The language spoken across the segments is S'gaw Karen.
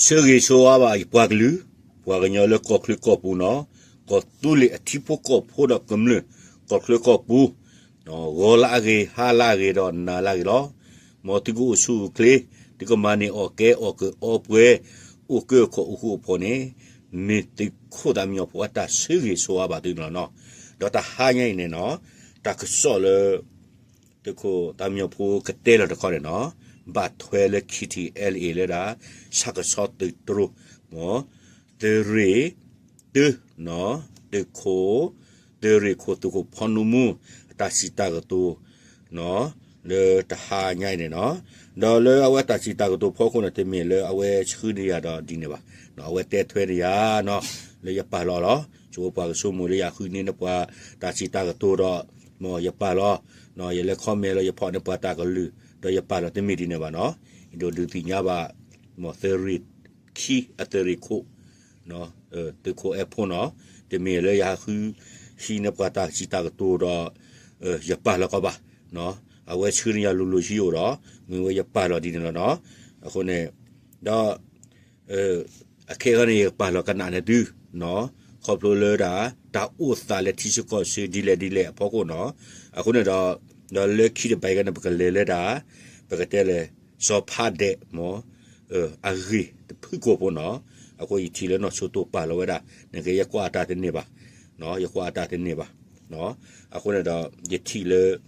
ဆၢဂ့ၤဆၢဝါဘၣ်ယပှၤကလုာ်, ပှၤကညီလၢကီၢ်ချၢကီၢ်ပူၤနီၤ, ကီၢ်သူလ့ၤအထံဖိကီၢ်ဖိဒီးကမျၢၢ်ကီၢ်ချၢကီၢ်ပူၤ, ဂီၤလၢအဂ့ၤ ဟါလၢအဂ့ၤဒီးနၤလၢအဂ့ၤလီၤ. မ်သုကအိၣ်ဆူၣ်အိၣ်ချ့, သုကမၤန့ၢ်အီၣ်ကဲအီၣ်ကၢအီပှဲၤ, အိၣ်ကၢခီၣ်အိၣ်ဃူအိၣ်ဖိးန့ၣ်, မ့ၢ်သုးခိၣ်သးမံညီဖိအတၢ်ဆၢဂ့ၤဆၢဝါဘၣ်သုန့ၣ်လီၤနီၤ. ဒီးတဟါညါအံၤန့ၣ်နီၤ, တၢ်ကစီၣ်လၢ သုးခိၣ်သးမံညီဖိကတဲလီၤတခီန့ၣ်နီၤ, ဘၣ်ထွဲလၢ ခံထံၣ်အဲလ်အ့ လၢဒၣ် ဆၣ်ကဆီသုးတြိၤ, မ် သုးရ့ၣ် သုး သုးခိၣ်, သုးရ့ၣ်ခိၣ် သုးခိၣ်ဖီနူမူ အတၢ်စံးတၢ်ကတိၤ လၢတဟါညါအံၤန့ၣ်နီၤ, ဒီးလၢအဝဲအတၢ်စံးတၢ်ကတိၤဖီခိၣ်န့ၣ် တမ့ၢ်လၢအဝဲဆှၢန့ၢ်ယၤဒီးဒ်န့ၣ်ဘၣ်, အဝဲတဲထွဲန့ၢ်ယၤနီၤ, လၢယပာ်လီၤလီၤ, ဆိပှၤကဆိကမိၣ်လၢယဃုန့ၢ်န့ၢ်ပှၤတၢ်စံးတၢ်ကတိၤဒီး, မ်ယပာ်လီၤ, ယလဲၤ comment လၢယဖီၣ်န့ၢ်ပှၤတၢ်ကလုၢ်, ဒီးယပာ်လီၤတမ့ၢ်ဒ်န့ၣ်ဘၣ်နီၤ, ယဒိးဒုးသ့ၣ်ညါဘၣ်, မ်သုးရ့ၣ်ခံအသုးရ့ၣ်ခိၣ် သုးခိၣ်အဲၣ်ဖိနီၤ, တမ့ၢ်လၢယဟးဃု ဟံးန့ၢ်ပှၤတၢ်စံးတၢ်ကတိၤဒီး, ယပာ်လီၤကီးဘၣ်, အဝဲဆှၢန့ၢ်ယၤလိၤလိၤဆံအိၣ်ဒီး, မ့ၢ်ဝဲယပာ်လီၤဒ်န့ၣ်လီၤနီၤ, အဃိန့ၣ်, ဒီး အခဲအံၤန့ၣ် ယကပာ်လီၤကနၣ်န့ၢ်သု, ခီဖျိလၢဒၣ် တၢ်အိၣ်သးလၢထံဆၢကီၢ်ဆၢဒ်လဲၣ်ဒ်လဲၣ်အဖီခိၣ်နီၤ, အဃိန့ၣ်ဒီး, ဒီးလၢခံတဘၣ်အံၤန့ၣ် ပကလဲၤလၢဒၣ်, ပကတဲလဲၣ်, စီၤဖးဒဲး မ် အဂ့ၢ်တဖုကိာ်ဖိနီၤ, အဃိယထံၣ်လၢနီၢ်ဆိတိာ်ပာ်လီၤဝဲဒၣ်, နကဲယကွၢ်အတၢ်တန့ၢ်ဘၣ်, ယကွၢ်အတၢ်တန့ၢ်ဘၣ်, အဃိန့ၣ်ဒီး ယထံၣ်လၢ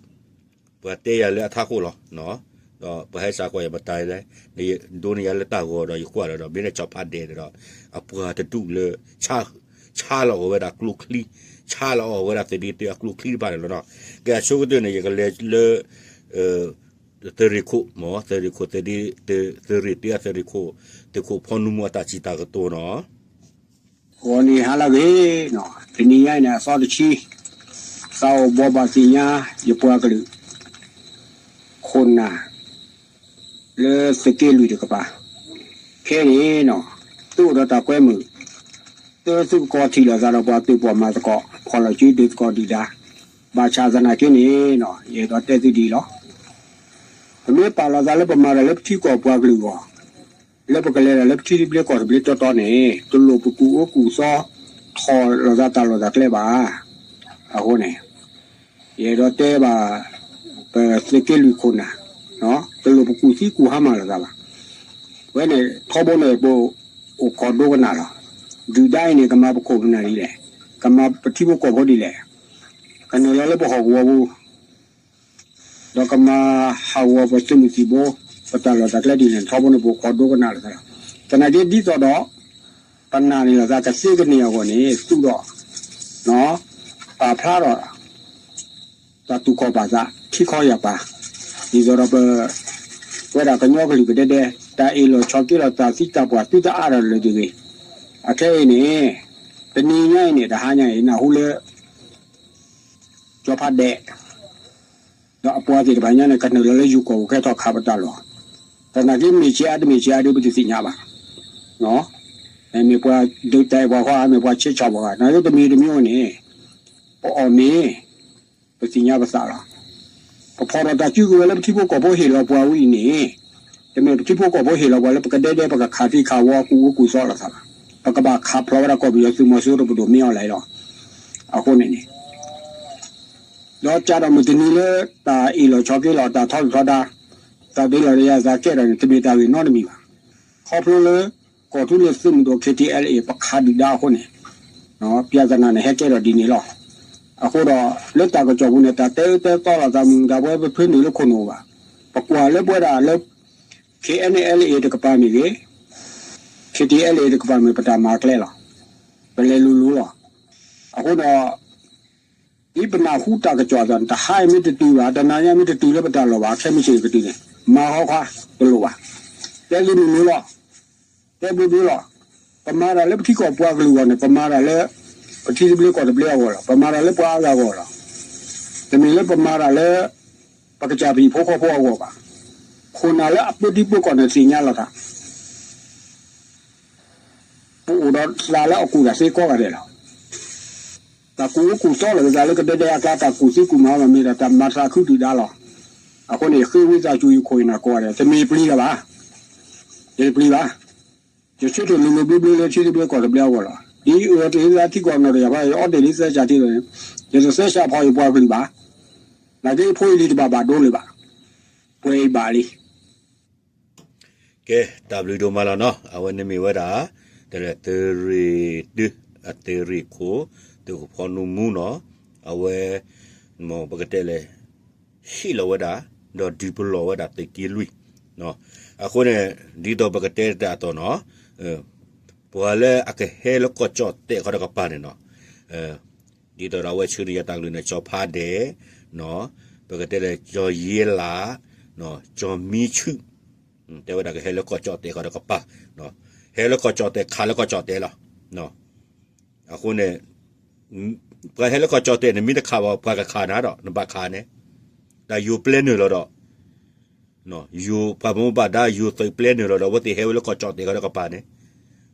ပှၤတဲယၤလၢအထးခိၣ်လီၤ, ဒီးပှၤဟဲစးကွၢ်ယၤမတၤလဲၣ်, ဒိးန့ၢ်ယၤလၢတၢ်ဂီၤဒီးယကွၢ်လီၤဒီး မ့ၢ်ဒၣ်စီၤဖးဒဲးဒီး, အပှၤတဒူၣ်လၢ ဆါလီၤအီၤဝဲဒၣ်ကျိချံ, ဆါလီၤအီၤဝဲဒၣ်သုးဒ့သုးအကျိချံတဖၣ်န့ၣ်လီၤနီၤ, ကဲအဆိကတၢၢ်န့ၣ် ယကလဲၤလၢ သုးရ့ၣ်ခိၣ် မ် သုးရ့ၣ်ခိၣ်သုးဒ့, သုးရ့ၣ်သုးအသုးရ့ၣ်ခိၣ်, သုးခိၣ်ဖီနူမူအတၢ်စံးတၢ်ကတိၤနီၤ ဂီၤနံၤဟါလၢအဂ့ၤ, တနံၤညါအံၤန့ၣ် အသီတဆံ, သးအိၣ်ဘှီဘၣ်သ့ၣ်ညါ ယပှၤကလုာ် ခိၣ်နၢ် လၢသုးက့လွံၢ်တကပၤ, ခဲအံၤန့ၣ် သုအိၣ်ဒီးတၢ်ကွဲမုာ်, သုသုးကီၢ်ထံၣ်လိာ်သးဒီးပှၤသုးပှၤမၤသကိး ဖီၣ်လီၤစုဒုးသကိးဒုၣ်ဒါ, ဘၣ်ဆၣ်သနာ်က့န့ၣ် ယအဲၣ်ဒိးတဲသုဒ်အံၤလီၤ. ပမ့ၢ်ပာ်လီၤသးလၢပမၤတၢ်လၢပထံကီၢ်ပှၤကလုာ်အဂီၢ်, လၢပကလဲၤတၢ်လၢပထံတဘျ့ကီၢ်တဘျ့တီတီန့ၣ် တလိၣ်ပကူၣ်အၢကူၣ်သီ ထီၣ်လိာ်သးတၢ်လီၢ်တၢ်ကျဲဘၣ်. အဃိန့ၣ် ယအဲၣ်ဒိးတဲဘၣ် ပသုးက့လွံၢ်ခိၣ်နၢ်, တလိၣ်ပကူၣ်သံကူၣ်ဟါမၢ်လိာ်သးဘၣ်. ဝဲန့ၣ် ထီဘိန့ၣ် ပအိၣ်ခိးဒိကနၣ်လီၤ. ဒုၣ်ဒါအံၤန့ၣ် ကမၤပခိၣ်ပနၢ်ဒ်လဲၣ်, ကမၤပထံဖိကီၢ်ဖိဒ်လဲၣ်, ကနုာ်လီၤလၢပဟီၣ်ကဝီၤပူၤ ဒီးကမၤဟးဂီၤပသုးမုၢ်သံၣ်ဘိ ပတၢ်လီၢ်တၢ်ကျဲဒ်လဲၣ်န့ၣ် ထီဘိန့ၣ် ပအိၣ်ခိးဒိကနၣ်လီၤသးလီၤ. သနာ်က့ဒ်သိးဒီး ပနာ်န့ၢ်လိာ်သးကသ့ကန့ၢ်အဂီၢ်န့ၣ် သူၣ်ဒီး ပာ်ဖျါဒီး တၢ်သူၣ်ကီၢ်ပာ်သး ထံကီၢ်ယာ်ပာ်, ဒ်သိးဒီးပ ပဝဲဒၣ်ကညီကလုာ်ကဒဲဒဲ တၢ်အ့ၣ်လိာ်ဆိးက့လိာ်သး သံတၢ်ပှၢ်သုတအါဒီးလၢာ်တဂ့ၤ. အခဲအံၤန့ၣ် တနံၤညါအံၤန့ၣ် တဟါညါအံၤ နၢ်ဟူလၢ စီၤဖးဒဲး ဒီးအပှၤသ့ၣ်တဖၣ်ညါန့ၣ် ကနုာ်လီၤလၢယိၤကီၢ်ပူၤကဲထီၣ်ခးပတၢ်လီၢ်, သနာ်က့မ့ၢ်ဆ့အါတမ့ၢ်ဆ့အါဒ်ပတသ့ၣ်ညါဘၣ်. မ့ၢ်ပှၤဒုးတၢ်အဲၣ်ပှၤဃီဧါ, မ့ၢ်ပှၤဆဲးဆီၣ်ပှၤဂၤ, နာ်က့တမံၤတမံၤန့ၣ် ပအီၣ်မ့ၤ ပသ့ၣ်ညါပသးလီၤ. ပဖီၣ်ထီၣ်တၢ်စုကဝဲၤလၢပထံဖိကီၢ်ဖိဟ့ၣ်လီၤပှၤဝံၤအံၤန့ၣ်, တမ့ၢ်ပထံဖိကီၢ်ဖိဟ့ၣ်လီၤပှၤလၢပကဒဲဒဲပကခးသံခးဝီကူၣ်အၢကူၣ်သီလိာ်သးဘၣ်. ပကဘၣ်ခးဖျိးဝဲဒၣ်ကီၢ်ပယီၤသုးမီၤစိရိၤပဒိၣ်မ့ၢ်အီၤလဲၣ်လီၤ. အဃိန့ၣ်န့ၣ် ဒီးကးဒီးမုၢ်တနံၤလၢတၢ်အ့ၣ်လိာ်ဆိးက့လိာ် တၢ်ထီဒုၣ်ထီဒါ, တၢ်ဒုးလိာ်တယၤသးကဲထီၣ်န့ၣ် တမ့ၢ်တၢ်ဂ့ၢ်နီတမံၤဘၣ်. ခီဖျိလၢ ကီၢ်သူလ့ၤသုးမုၢ်ဒိၣ် ခ့ၣ်ထံၣ်အဲလ်အ့ၣ် ပခးဒုၣ်ဒါအဃိန့ၣ် ပြဿနာန့ၣ် ဟဲကဲထီၣ်ဒ်န့ၣ်လီၤ. အဃိဒီး လၢတၢ်ကစီၣ်ပူၤန့ၣ် တၢ်တဲအၢတဲသီလိာ်သးမုၢ်မတၤ ပဝဲပဖၢနုာ်လၢခိၣ်နူာ်ဘၣ်. ပကွၢ်လၢပဝဲဒၣ်လၢ ခ့ၣ်အဲလ်အ့ၣ်တကပၤမ့ၢ်ဂ့ၤ, ခ့ၣ်ထံၣ်အဲလ်အ့ၣ်တကပၤမ့ၢ် ပတၢ်မၤကျဲလီၤ. ပလဲၤလိၤလိၤလီၤ. အဃိဒီး ဒ်ပနၢ်ဟူတၢ်ကစီၣ်အသိးန့ၣ် တဟါအံၤမ့ၢ်တတုၤဘၣ်, တနၤညါမ့ၢ်တတုၤလၢပတၢ်လီၢ်ဘၣ်, ခဲမုၢ်ဆ့ၣ်ကတုၤန့ၣ် မၤဃီခွါတလိၣ်ဘၣ်. တဲလိၤလိၤလီၤ. တဲဘျုးဘျုးလီၤ. ပမၤတၢ်လၢပထံကီၢ်ပှၤကလုာ်အဂီၢ်န့ၣ် ပမၤတၢ်လၢ ပထံသဘျ့ကီၢ်သဘျ့အဂီၢ်လီၤ. ပမၤတၢ်လၢပှၤအါဂၤအဂီၢ်လီၤ. တမ့ၢ်လၢပမၤတၢ်လၢ ပကစၢ်ပဟံၣ်ဖိဃီဖိအဂီၢ်ဘၣ်. ခိၣ်နၢ်လၢအပၢထံပၢကီၢ်န့ၣ်သ့ၣ်ညါလီၤသး ပအိၣ်ဒီးသးလၢအကူၣ်တၢ်သ့ကိးဂၤဒဲးလီၤ. တၢ်ကူၣ်အၢကူၣ်သီလိာ်သးလၢကဒဲဒဲအကျါ တၢ်ကူၣ်သံကူၣ်မၤမ့ၢ်ဒီး တၢ်မၤသးခုဒုၣ်ဒါလီၤ. အဃိန့ၣ် ဃ့ဝံသးစူၤယခိၣ်ယနၢ်ကိးဂၤဒဲး တမ့ၢ်ပျံၤလၢၤဘၣ်. ယတပျံၤဘၣ်. ယဆၢထၢၣ်လိၤလိၤဘျ့ဘျ့လၢထံတဘျ့ကီၢ်တဘျ့အဂီၢ်လီၤ. ဒ်အၢၣ်တ့ၢ်သးထံကီၢ်နီၢ်တယၢ်ဘၣ် ယအီၣ်တ့ၢ်လံသၢစးထံလီၤန့ၣ်, ယတသၢစးဖီယပှၤကလုာ်ဘၣ်. နာ်က့ဖိအံၤလံတဘၣ်ဘၣ်ဒိလၢၤဘၣ်. ပှဲၤအံၤဘၣ်လံ. ကဲ, တၢ်ဘျုးဒိၣ်မးလီၤနီၤ. အဝဲန့ၣ်မ့ၢ်ဝဲဒၣ် တလဲၤသုးရ့ၣ်ဒု အသုးရ့ၣ်ခိၣ် သုးခိၣ်ဖီနူမူနီၤ. အဝဲ မ်ပကတဲလဲၣ် ဟ့ၣ်လီၤဝဲဒၣ် ဒီးဒုးပလီၢ်ဝဲဒၣ်သုးက့လွံၢ်. အဃိန့ၣ် ဒ်သိးပကတဲတၢ်အသိးနီၤ, ပှၤလၢအကဟဲလၢကီၢ်ကၠီၣ်တဲာ်ခီတကပၤန့ၣ်နီၤ, ဒ်သိးဒီးအဝဲဆှၢန့ၢ်ယၤတၢ်ကလုၢ်န့ၣ် ကၠီၤဖးဒဲး, ပကတဲလဲၣ် ကၠီၤယ့လး, ကၠီၤမံဆူၣ်, တဲဝဲဒၣ်ကဟဲလၢကီၢ်ကၠီၣ်တဲာ်ခီတကပၤ, ဟဲလၢကီၢ်ကၠီၣ်တဲာ် ခးလၢကီၢ်ကၠီၣ်တဲာ်လီၤ. အဃိန့ၣ် ပှၤဟဲလၢကီၢ်ကၠီၣ်တဲာ် နမ့ၢ်တခးဘၣ် ပှၤကခးနၤဒီး နဘၣ်ခးန့ၣ်, တၢ်ယိၤပျဲနုာ်လီၤဒီး ယိၤပှၤဘၣ်မူဘၣ်ဒါ ယိၤသုးပျဲနုာ်လီၤဒီး အဝဲသ့ၣ်ဟဲဝဲလၢကီၢ်ကၠီၣ်တဲာ်ခီတကပၤန့ၣ်,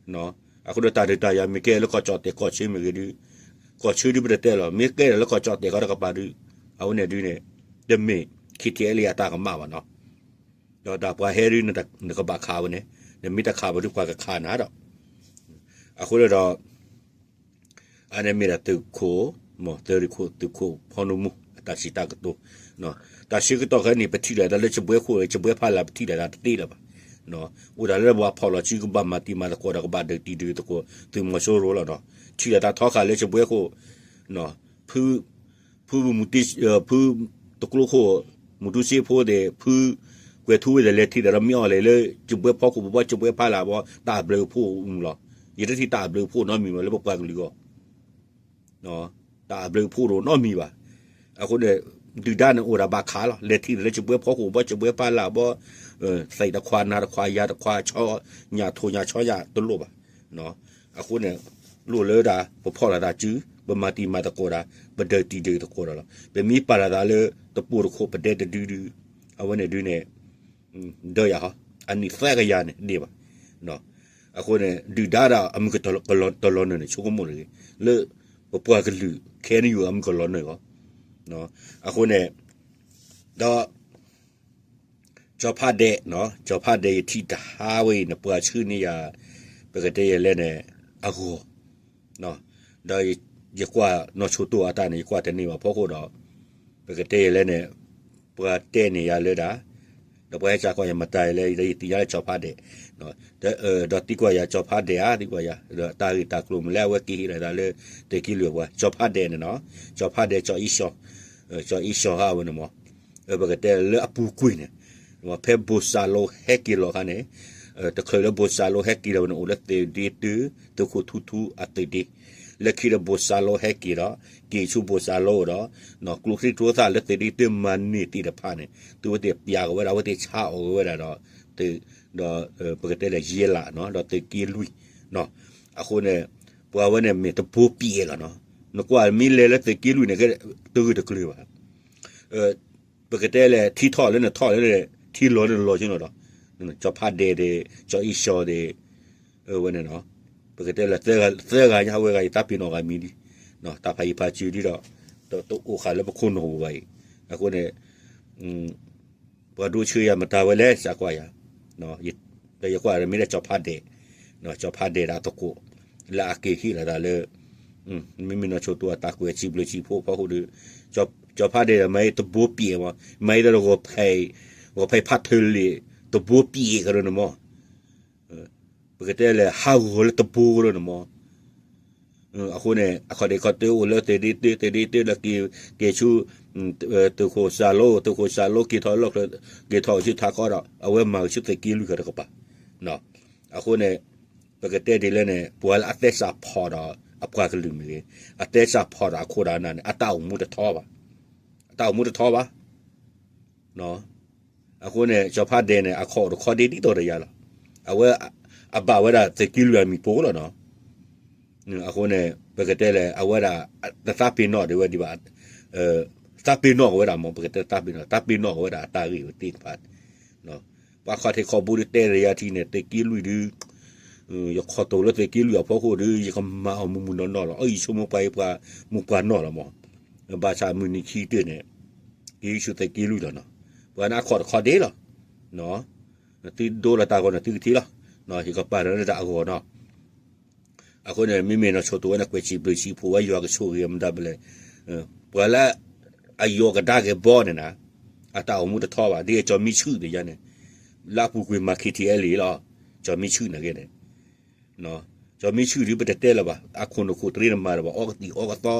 အဃိဒီးတၢ်ဒုးတၢ်ယၤမ့ၢ်ကဲလၢကီၢ်ကၠီၣ်တဲာ်ကီၢ်ဆၢမ့ၢ်ဂ့ၤဒုး, ကီၢ်ဆၢဒုးပတတဲလီၤ မ့ၢ်ကဲလၢကီၢ်ကၠီၣ်တဲာ်ခီတကပၤဒုး, အဝဲန့ၣ်ဒုးန့ၣ် တမ့ၢ် ခ့ထံအဲလ့ အတၢ်ကမၣ်ဘၣ်နီၤ. ဒီးတၢ်ပှၤဟဲဒုး နကဘၣ်ခးဝဲန့ၣ်, နမ့ၢ်တခးဘၣ်ဒုးပှၤကခးနၤဒီး, အဃိဒီး အန့ၣ်မ့ၢ်ဒၣ်သုးခိၣ်, သုးရ့ၣ်ခိၣ် သုးခိၣ်ဖီနူမူ အတၢ်စံးတၢ်ကတိၤ, တၢ်ဆၢကတီၢ်ခဲအံၤန့ၣ် ပထံၣ်လိာ်သးလၢကၠဘှဲခိၣ် ကၠဘှဲဖးလၢ် ပထံၣ်လိာ်သးတသ့လၢၤဘၣ်. အိၣ်ဒၣ်လၢပှၤဖီၣ်လီၤစုကဘၣ်မၤတံၤမၤသကိးဒီးကဘၣ်ဒုးတံၤဒုးသကိး သုးမီၤစိရိၤလီၤနီၤ. ထံၣ်လိာ်သးထီဃာ်လၢကၠဘှဲခိၣ် ဖု ဖုမူတံ ဖုတကျိခိၣ် မူတူစ့ဖိသ့ၣ် ဖုကွဲၤထူဝ့သ့ၣ် လဲၤထံၣ်လိာ်ဒီးမ့ၢ်အီၤလဲၣ်လၢ ကၠဘှဲဖီခိၣ် ပဘီကၠဘှဲဖးလၢ်ဘီ တၢ်ဘျုးဖှိၣ်မူလီၤ. ယတထံၣ်တၢ်ဘျုးဖှိၣ်နီတမံၤဘၣ်လၢပပှၤကလုာ်အဂီၢ် တၢ်ဘျုးဖှိၣ်တအိၣ်နီတမံၤဘၣ်. အဃိန့ၣ် ဒုၣ်ဒါန့ၣ်အိၣ်ဒၣ်ဘၣ်ခးလီၤ. လဲၤထံၣ်လိာ်လၢကၠဘှဲဖီခိၣ်ဘီ ကၠဘှဲဖးလၢ်ဘီ သးတခွါနၤတခွါယၤတခွါ ဆီညၣ်ထိၣ်ညၣ်ဆီညၣ်တလိၣ်ဘၣ်. အဃိန့ၣ် လိၣ်လၢဒၣ် ပဖီၣ်လိာ်သးစု ပမၤတံၤမၤသကိးဒၣ် ပဒုးတံၤဒုးသကိးဒီးလီၤ. ပမ့ၢ်ပာ်လိာ်သးလၢတပိၢ်တခိၣ် ပဒဲတဒုဒု အဝဲန့ၣ်ဒုးန့ၣ် ဒၢယၤဟီ အနံၣ်သၢကယၤန့ၣ်ဒ့ၣ်ဘၣ်. အဃိန့ၣ် ဒုၣ်ဒါဒီးအမုၢ်ကတၢၢ်လီၤနုာ်န့ၣ် ဆိကမိၣ်လၢ လၢပပှၤကလုာ် ခဲနယုၢ်အမုၢ်ကလီၤနုာ်အဂီၢ်. အဃိန့ၣ် ဒီး ကၠီၤဖးဒဲး, ကၠီၤဖးဒဲး ယထံၣ်တဟါဝဲအံၤန့ၣ် ပှၤဆှၢန့ၢ်ယၤ ပကတဲယဲလဲၣ်န့ၣ် အဂီၢ်, ဒီးယကွၢ်နီၢ်ဆိတိၢ်အတၢ်န့ၣ် ယကွၢ်တန့ၢ်ဘၣ်ဖီခိၣ်ဒီး ပကတဲယဲလဲၣ်န့ၣ် ပှၤတဲန့ၢ်ယၤလၢဒၣ် ဒီးပှၤဟဲစးကွၢ်ယၤမတၤလဲၣ် ဒီးယသ့ၣ်ညါလၢကၠီၤဖးဒဲး, ဒီးသံကွၢ်ယၤကၠီၤဖးဒဲးဧါ သံကွၢ်ယၤ ဒီးတၢ်ဂ့ၢ်တၢ်ကျိၤမနုၤလၢအဝဲက့ၤဟ့ၣ်လီၤသးလၢ သုးက့လွံၢ်အပှၤ ကၠီၤဖးဒဲးန့ၣ်နီၤ, ကၠီၤဖးဒဲး ကၠီၤအ့ၡီၤ, ကၠီၤအ့ၡီၤဧါဝဲန့ၣ်မး, ပကတဲလၢအပူၤကွံာ်န့ၣ် ဖဲဘိၣ်စးလိဟဲက့ၤလီၤအခါန့ၣ်, တချုးလၢဘိၣ်စးလိဟဲက့ၤလီၤဝဲန့ၣ် အိၣ်လၢသုးဒ့တၢ သုးခိၣ်ထူထူအသုးဒ့, လၢခံဒီးဘိၣ်စးလိဟဲက့ၤဒီး က့ၤဆူဘိၣ်စးလိဒီး ကျိချံကျိသၣ်လၢသုးဒ့တၢမၤန့ၢ်သ့ၣ်တဖၣ်န့ၣ် သုဝဲသ့ၣ်ပျၢ်က့ၤဝဲဒၣ် အဝဲသ့ၣ်ဆါအီၣ်က့ၤဝဲဒၣ်ဒီး ဒီးပကတဲလၢယဲလးနီၤ ဒီးသုးက့လွံၢ်နီၤ, အဃိန့ၣ် ပှၤဝဲန့ၣ်မ့ၢ်တဘိပံၤအဲၣ်လီၤနီၤ, နကွၢ်မ့ၢ်လဲၤလၢသုးက့လွံၢ်န့ၣ် တဂ့ၢ်တကျၢၤဘၣ် ပကတဲလဲၣ် ထံထီၣ်လၢနထီၣ်လၢ ထံလီၤလၢနလီၤက့ၤနီၤဒီး ကၠီၤဖးဒဲးဒီး ကၠီၤအ့ၡီၤဒီး ဝဲန့ၣ်နီၤ, ပကတဲလၢ သၢဂၤညါဝဲဂၤအံၤ သးပ့ၤနီၣ်ဂၤမံၤလံ, တၢ်ဖးယံၤဖးစၢၤဒ်ဒီး တအိၣ်ဃာ်လၢပခိၣ်နူာ်ပူၤဘၣ်အံၤ, အဃိန့ၣ် ပှၤဒိဆှၢယၤမတၤဝဲလဲၣ် စးကွၢ်ယၤ, ဒီးယကွၢ်မ့ၢ်ဒၣ်ကၠီၤဖးဒဲး, ကၠီၤဖးဒဲးဒီးအသကိး လၢအက့ၤဟ့ၣ်လီၤသးလၢ မ့မ့ၢ်နီၢ်ဆိတိၢ်အတၢ်ကွဲးစံးဘျုးစံးဖှိၣ်ဖီခိၣ်ဒီး ကၠီၤဖးဒဲးဒီး မ့ၢ်တဘိပံၤမး, မ့ၢ်ဒၣ်ဂီၤဖံးဖးထၢလံာ် တဘိပံၤကရၢန့ၣ်မး, ပကတဲလဲၣ် ဟးဂီၤလၢတဘိကရၢန့ၣ်မး, အဃိန့ၣ် အခီၣ်ဒ့ၣ်ခီၣ်တဲအိၣ်လၢသုးဒ့တၢ သုးဒ့တၢဒီးက့ၤ က့ၤဆူ သုးခိၣ်စးလိ သုးခိၣ်စးလိက့ၤထီၣ်လီၢ်ချၢ က့ၤထီၣ်ဆူထးခီဒီး အဝဲမၤဆူသုးက့လွံၢ်ခီတကပၤ, အဃိန့ၣ် ပကတဲဒ်လဲၣ်န့ၣ် ပှၤလၢအသဲစးဖီၣ်ဒီးအပှၤကလုာ်မ့ၢ်ဂ့ၤ, အသဲစးဖီၣ်ဒီးအခိၣ်ဒီးအနၢ်န့ၣ် အတၢ်အိၣ်မူတထီဘၣ်, အတၢ်အိၣ်မူတထီဘၣ် အဃိန့ၣ် ကၠီၤဖးဒဲးန့ၣ် အခီၣ်တခီဒ့ဒ်သိးဒီးယၤလီၤ. အဝဲ အဘၣ်ဝဲဒၣ်သုးက့လွံၢ်အမံၤပိလီၤနီၤ. အဃိန့ၣ် ပကတဲလဲၣ် အဝဲဒၣ် တသးပ့ၤနီၣ်ဒံးဝဲဒံးဘၣ်, သးပ့ၤနီၣ်က့ၤဝဲဒၣ်မ့ၢ် ပကတဲသးပ့ၤနီၣ် သးပ့ၤနီၣ်က့ၤဝဲဒၣ်အတၢ်ဂ့ၢ်ဝဲသ့ၣ်တဖၣ်န့ၣ် ပှၤခီၣ်ထံးခီၣ်ဘိဒုးတဲဒီးယၤထံၣ်န့ၣ် သုးက့လွံၢ်ဒုး ယခီၣ်တိၢ်လၢသုးက့လွံၢ်အဖီခိၣ်ဒီး ယကမၤအီၤမုၢ်မုၢ်နီၢ်နီၢ်လီၤ. အၢ ယဆိကမိၣ်ပှၤအံၤပှၤမုၢ်ပှၤနီၢ်လီၤမး. ဘၣ်ဆၣ်မုၢ်နံၤခံကတၢၢ်န့ၣ် က့ၤဆူသုးက့လွံၢ်လီၤနီၤ. ပှၤန့ၣ်အခီၣ်တခီဒ့လီၤ. သုဒိလီၤတၢ်ဂီၤန့ၣ်သုကထံၣ်လီၤ. ယကပာ်လီၤလၢတၢ်အဂီၢ်နီၤ. အဃိန့ၣ် မ့မ့ၢ်နီၢ်ဆိၣ်တိၣ်ဝဲန့ၣ် ကွဲးစံးဘျုးစံးဖှိၣ်ဝဲယွၤကဆိၣ်ဂ့ၤမတၤဖဲလဲၣ်, ပှၤလၢ အယီၤကဒါက့ၤဘီန့ၣ်နၤ, အတၢ်အိၣ်မူတထီဘၣ် ဒ်အကၠီၤမံဆူၣ်န့ၣ်ယါန့ၣ်, လၢအပူၤကွံာ်မၤ ခံထံၣ်အဲလ့ၣ် လီၤ, ကၠီၤမံဆူၣ်န့ၣ်ဂ့ၤန့ၣ် ကၠီၤမံဆူၣ်ဒ်ပတတဲလၢၤဘၣ်, အခိၣ်နူာ်ခိၣ်တရံးနမၤလၢၤဘၣ်, အီကသံၣ်အီကသီ,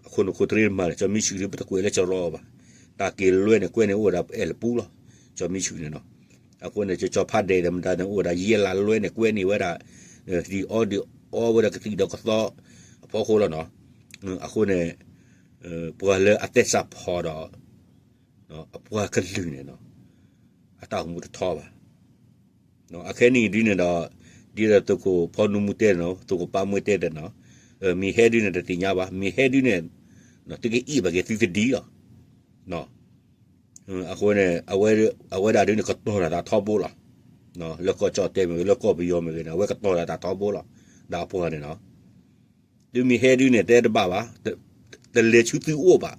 အခိၣ်နူာ်ခိၣ်တရံးနမၤလၢၤ, ကၠီၤမံဆူၣ်ဒ်ပတကွဲးလၢကရီအီၤဘၣ်, တၢ်က့ၤလွဲန့ၣ်ကွဲန့ၣ်အိၣ်ဝဲဒၣ်အဲၣ်လၢပူၤလီၤ, ကၠီၤမံဆူၣ်န့ၣ်နီၤ. အဃိန့ၣ် ကၠီၤဖးဒဲးဒီးမတၤန့ၣ်အိၣ်ဝဲဒၣ် ယဲၢ်လးလွဲန့ၣ်ကွဲန့ၣ်ဝဲဒၣ်, ဒံၣ်အီဒံၣ်အီဝဲဒၣ်ကသံၣ်ဒီးကသီ အဖီခိၣ်လီၤနီၤ. အဃိန့ၣ် ပှၤလၢအသဲစးဖီဒီး အပှၤကလုာ်န့ၣ်နီၤ, အတၢ်အိၣ်မူတထီဘၣ်. အခဲနံၣ်ဒ်န့ၣ်ဒီး ဒ်သိးသုးခိၣ်ဖီနူမူတဲနီၤ သုးခိၣ်ပၢ်မူတဲဒီးနီၤ, မ့ၢ်ဟဲဒ်န့ၣ်တသ့ၣ်ညါဘၣ်, မ့ၢ်ဟဲဒ်န့ၣ် သုကအ့ၣ်ဘၣ်က့ၤသုသဒံလီၤ. အဃိန့ၣ် အဝဲဒၣ်ဒ်န့ၣ်ကတီၤတၢ်သးထီဘိလီၤ. လၢကီၢ်ကၠီၣ်တဲာ်မ့ၢ်ဂ့ၤ လၢကီၢ်ပယီၤမ့ၢ်ဂ့ၤန့ၣ် အဝဲကတီၤတၢ်သးထီဘိလီၤ. ဒီးအပှၤန့ၣ်နီၤ သုမ့ၢ်ဟဲဒ်န့ၣ်တဲတဘၣ်ဘၣ်, တလဲၤဆူသုအိၣ်ဘၣ်,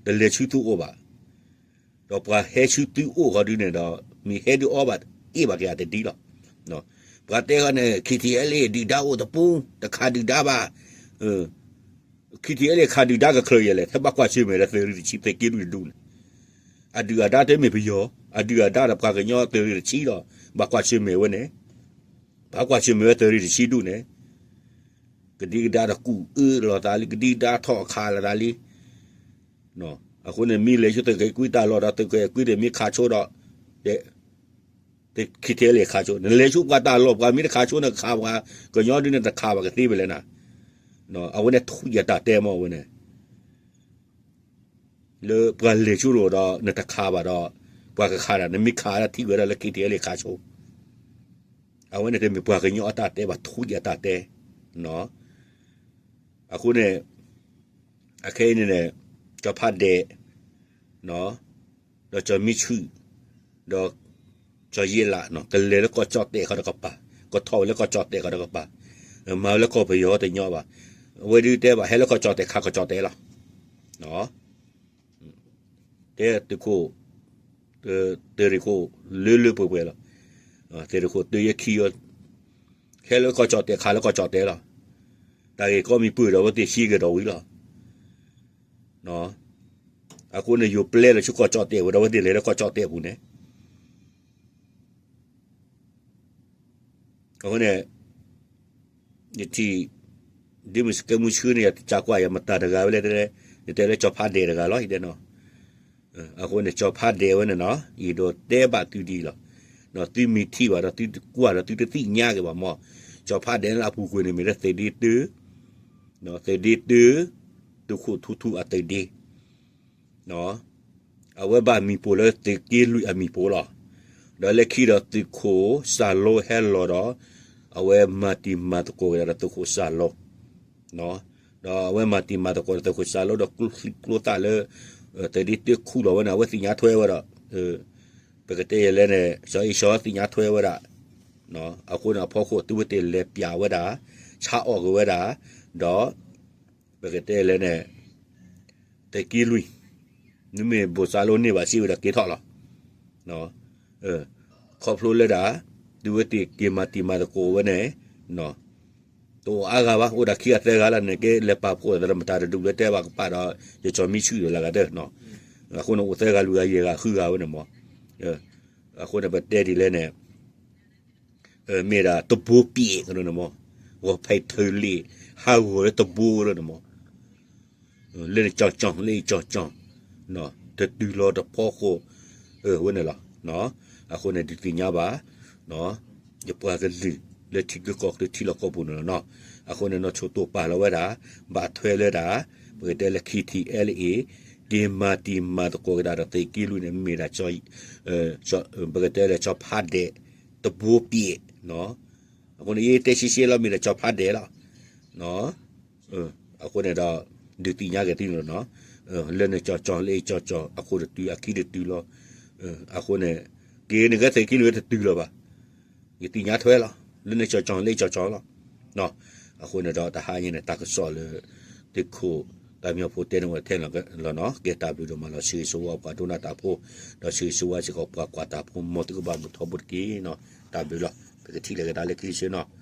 တလဲၤဆူသုအိၣ်ဘၣ်. ဒီးပှၤဟဲဆူသုအိၣ်ဃီဒ်န့ၣ်ဒီး မ့ၢ်ဟဲဒ်အီဘၣ် အ့ၣ်ဘၣ်က့ၤအတဒံလီၤ. ပှၤတဲဃီန့ၣ် ခံထံၣ်အဲလ့ၣ် ဒုၣ်ဒါအိၣ်တပူၤ တခးဒုၣ်ဒါဘၣ်. ခံထံၣ်အဲလ့ၣ်ခးဒုၣ်ဒါကချၢးယဲၢ်လဲၣ် ထဲဘၣ်ကွၢ်ဆၢၣ်မဲာ်ဒီးသုးရ့ၣ်တဆံ သုးက့လွံၢ်တဒူၣ်န့ၣ်, အဒုၣ်အဒါတမ့ၢ်ပယီၤ, အဒုၣ်အဒါဒီးပှၤကညီသုးရ့ၣ်တဆံဒီး ဘၣ်ကွၢ်ဆၢၣ်မဲာ်ဝဲန့ၣ်, ဘၣ်ကွၢ်ဆၢၣ်မဲာ်ဝဲသုးရ့ၣ်တဆံဒူၣ်န့ၣ် ကဒံကဒါဒီးကူၣ်အၢလိာ်သးလံ ကဒံကဒါထီၣ်ခးလိာ်သးလံ. အဃိန့ၣ် မ့ၢ်လဲၤဆူသုးက့ကွံတၢ်လီၢ်ဒီး သုးက့ကွံသ့ၣ်မ့ၢ်ခးဆိဒီး ခံထံၣ်အဲလ့ၣ်ခးဆိ, နလဲၤဆူပှၤတၢ်လီၢ် ပှၤမ့ၢ်တခးဆိ နကခးပှၤကညီဒ်န့ၣ် တခးဘၣ်ကသ့ဖဲလဲၣ်နၤ. အဝဲန့ၣ်ထူယတၢ်တဲမ့ၢ်ဝဲန့ၣ် လၢပှၤလဲၤဆူရိၤဒီး နတခးဘၣ်ဒီး ပှၤကခးဒၣ် နမ့ၢ်ခးဒၣ်ထံၣ်ဝဲဒၣ်လၢခံထံၣ်အဲလ့ၣ်ခးဆိ, အဝဲန့ၣ်တမ့ၢ်ပှၤကညီအတၢ်တဲဘၣ် ထူယတၢ်တဲ. အဃိန့ၣ် အခဲအံၤန့ၣ်န့ၣ် ကၠီၤဖးဒဲး ဒီးကၠီၤမံဆူၣ် ဒီးကၠီၤယ့လး ကလဲၤလၢကီၢ်ကၠီၣ်တဲာ်ဃီတကပၤ, ကထီၣ်ဝဲလၢကီၢ်ကၠီၣ်တဲာ်ဃီတကပၤ, မၤဝဲလၢကီၢ်ပယီၤတညီဘၣ်. အဝဲဒုးတဲဘၣ် ဟဲလၢကီၢ်ကၠီၣ်တဲာ်ခးကီၢ်ကၠီၣ်တဲာ်လီၤ. တဲသုးခိၣ် သုးရ့ၣ်ခိၣ် လၢလၢပှဲၤပှဲၤလီၤ. သုးရ့ၣ်ခိၣ်တုၤယဲခံအီၤ ဟဲလၢကီၢ်ကၠီၣ်တဲာ်ခးလၢကီၢ်ကၠီၣ်တဲာ်လီၤ. တၢ်ဂ့ၢ်ကီမံၤပၢၢ်ဒီးအဝဲသ့ၣ်ဟံးကဒီးဝံၤလီၤ. အဃိန့ၣ် ယိၤပျဲလီၤဆူကီၢ်ကၠီၣ်တဲာ်ဝဲဒီး အဝဲသ့ၣ်လဲၤလၢကီၢ်ကၠီၣ်တဲာ်ပူၤန့ၣ် အဃိန့ၣ် ယထံၣ် ဒ်မုၢ်စကဲမုၢ်ဆှၢန့ၣ် ယတၢ်ကွၢ်ယမတၤတဂၤဝဲလဲၣ်, ယတဲလၢကၠီၤဖးဒဲးတဂၤလီၤ ယတဲနီၤ. အဃိန့ၣ် ကၠီၤဖးဒဲးဝဲန့ၣ်နီၤ ယဒိးတဲဘၣ်သုဒ်အံၤလီၤ. သုမ့ၢ်ထံၣ်ဘၣ်ဒီး သုတကွၢ်ဒီး သုတသ့ၣ်ညါက့ၤဘၣ်မ့ၢ် ကၠီၤဖးဒဲးလၢအပူၤကွံာ်န့ၣ် မ့ၢ်လၢသုးဒ့တၢ သုးဒ့တၢ သုးခိၣ်ထူထူအသုးဒ့ အဝဲဘၣ်မံၤပိာ်လၢသုးက့လွံၢ်အမံၤပိာ်လီၤ. ဒီးလၢခံဒီးသုးခိၣ်စၢ်လိဟဲလီၤဒီး အဝဲမၤတံၤမၤသကိးက့ၤဒီးသုးခိၣ်စၢ်လိ ဒီးအဝဲမၤတံၤမၤသကိးဒီးသုးခိၣ်စၢ်လိဒီးကျိချံကျိသၣ်လၢ သုးဒ့တၢခူၣ်လီၤဝဲန့ၣ် အဝဲသ့ၣ်ညါထွဲဝဲဒီး ပကတဲယဲလဲၣ်န့ၣ် စီၤအ့ၡီသ့ၣ်ညါထွဲဝဲဒၣ် အဃိန့ၣ်အဖီခိၣ် သုဝဲသ့ၣ်လဲၤပျးဝဲဒၣ် ဆါအီၣ်က့ၤဝဲဒၣ် ဒီး ပကတဲလဲၣ်န့ၣ် သုးက့လွံၢ် မ့မ့ၢ်ဘိၣ်စၢ်လိန့ၢ်ဘၣ်စ့ၢ်ဝဲဒီးက့ၤထီၣ်လီၤ. ခီဖျိလၢဒၣ် သုဝဲသ့ၣ်က့ၤမၤတံၤမၤသကိးဝဲန့ၣ် တအိၣ်အါဂၤဘၣ် အိၣ်ဒၣ်ခံဂၤသၢဂၤလၢန့ၣ် ကဲလဲၤပာ်ဖှိၣ်သရၣ်မတၤတဒူၣ်လၢတဲဘၣ်ကပာ်ဒီး ယကၠီၤမံဆူၣ်ဒီးလၢဂၤဒၢနီၤ. အဃိန့ၣ်အိၣ်သၢဂၤလွံၢ်ဂၤယဲၢ်ဂၤဃုဂၤဝဲန့ၣ်မ့ၢ် အဃိန့ၣ်ပတဲဒ်လဲၣ်န့ၣ် မ့ၢ်ဒၣ်တဘိပံးကရၢန့ၣ်မ့ၢ် ဂီၤဖဲထၢလ့ၣ် ဟးဂီၤလၢတဘိကရၢန့ၣ်မ့ၢ် လၢနကၠီၤကၠီၤ လၢအကၠီၤကၠီၤ တတုၤလီၤတဖီခိၣ် ဝဲန့ၣ်လီၤ. အဃိန့ၣ်ဒုးသ့ၣ်ညါဘၣ် ယပှၤကလုာ်လၢထံဂုၤကီၢ်ဂၤလၢထံလီၢ်ကီၢ်ပူၤန့ၣ်လီၤနီၤ. အဃိန့ၣ် နီၢ်ဆိၣ်တိၣ်ပာ်လီၤဝဲဒၣ် ဘၣ်ထွဲလၢဒၣ် ပကတဲလၢ ခံထံၣ်အဲလ့ၣ် က့ၤမၤတံၤမၤသကိးက့ၤဒၣ်ဒီးသုးက့လွံၢ်န့ၣ် မ့ၢ်ဒၣ် ပကတဲလၢကၠီၤဖးဒဲး တဘိပံး အဃိန့ၣ် ယတဲရှဲရှဲလီၤ မ့ၢ်ဒၣ်ကၠီၤဖးဒဲးလီၤ. အဃိန့ၣ်ဒီး ဒုးသ့ၣ်ညါက့ၤသုန့ၣ်လီၤနီၤ. လၢနကၠီၤကၠီၤလၢအကၠီၤကၠီၤ အခိၣ်တတုၤအခံတတုၤလီၤ. အဃိန့ၣ် က့ၤနကဲသုးက့လွံၢ်တတုၤလီၤဘၣ်. ယသ့ၣ်ညါထွဲလီၤ လၢနကၠီၤကၠီၤလၢအကၠီၤကၠီၤလီၤ. အဃိန့ၣ်ဒီးတဟါညါန့ၣ် တၢ်ကစီၣ်လၢ သုးခိၣ်သးမံဖိတဲန့ၢ်ဝဲထဲန့ၣ်လီၤနီၤ. ကဲတၢ်ဘျုးဒိၣ်မးလီၤ. ဆၢဂ့ၤဆၢဝါပှၤဒိကနၣ်တၢ်ဖိ ဒီးဆၢဂ့ၤဆၢဝါစ့ၢ်ကီးပှၤကွၢ်တၢ်ဖိ မ်သုကဘၣ်မုာ်ထီဘိတက့ၢ်နီၤ. တၢ်ဘျုးလီၤ. ပကထံၣ်လိာ်ကဒါလၢခံဆၢနီၤ.